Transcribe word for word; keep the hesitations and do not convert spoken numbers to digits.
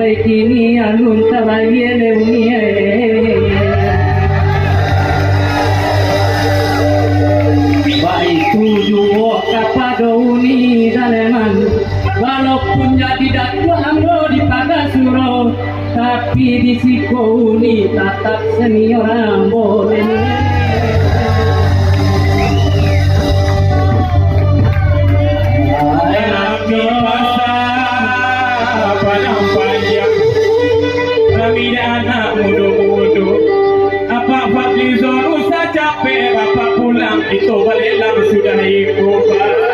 Kini alun tabayia dek Uni, eh. Baitu juo kapado Uni Daleman, walaupun jadi datuak ambo di Pagasuro, tapi di siko Uni tatap senior ambo, eh. Kami basa padang panjang, kami dek anak mudo-mudo. Apak Fadlizon usah capek, Apak pulang, kito baliak lah sudah iko, Pak.